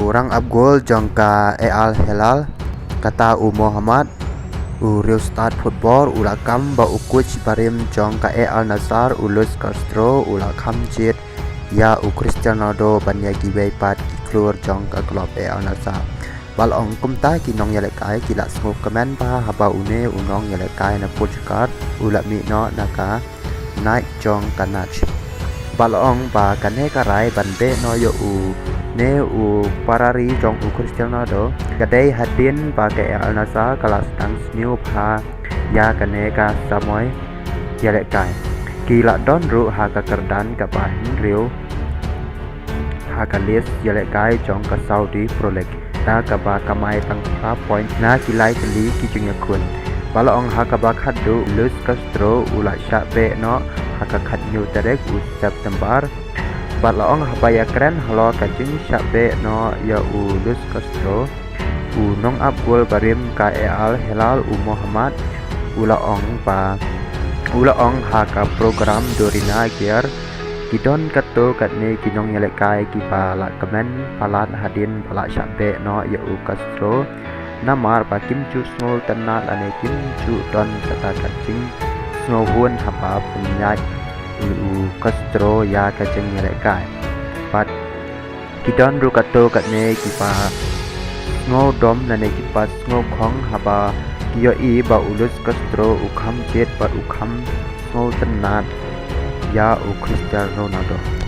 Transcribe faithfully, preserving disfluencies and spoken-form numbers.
U rangap gol jong ka Al Hilal, kata u Mohammad, u riewstad football, u la kam ba u coach barim jong ka Al Nassr, u Luis Castro, u la kham jied ïa u Cristiano Ronaldo ban ïa kiwei pat ki khlur jong ka club Al Nassr. Bad la ong kumta ki nongïalehkai ki la sngewkmen bha haba une u nongïalehkai na Portugal u la mih noh na ka night jong ka Nassr. Bad la ong ba kane ka rai ban beh noh ïa une u parari jong u Cristiano Ronaldo ka dei hadien ba ka Al Nassr ka la sdang sniew bha ïa kane ka samoi ïalehkai. Ki la don ruh ha ka kyrdan kaba hynriew ha ka list ïalehkai jong ka Saudi Pro League, da kaba kamai tang phra point na ki lai tylli ki jingïakhun. Bad la ong ha kaba khatduh, Luis Castro u la shah beh noh ha ka khatñiew tarik u September. Bad la ong haba ïakren halor ka jingshah beh noh ïa u Luis Castro, u nongap gol barim ka Al Hilal u Mohammad u la ong ba u la ong ha ka program Dorina Gear, ki don katto katne ki nongïalehkai kiba la kmen palat hadien ba la shah beh noh ïa u Castro, namar ba kim ju sngewtynnat lane kim ju don kata ka jingsngewhun haba pynïaid u Castro ïa ka jingïalehkai. Bad ki don ruh katto katne kiba sngewdom lane kiba sngewkhong haba ki ïohi ba u Luis Castro u kham jied bad u kham sngewtynnat ïa u Cristiano Ronaldo.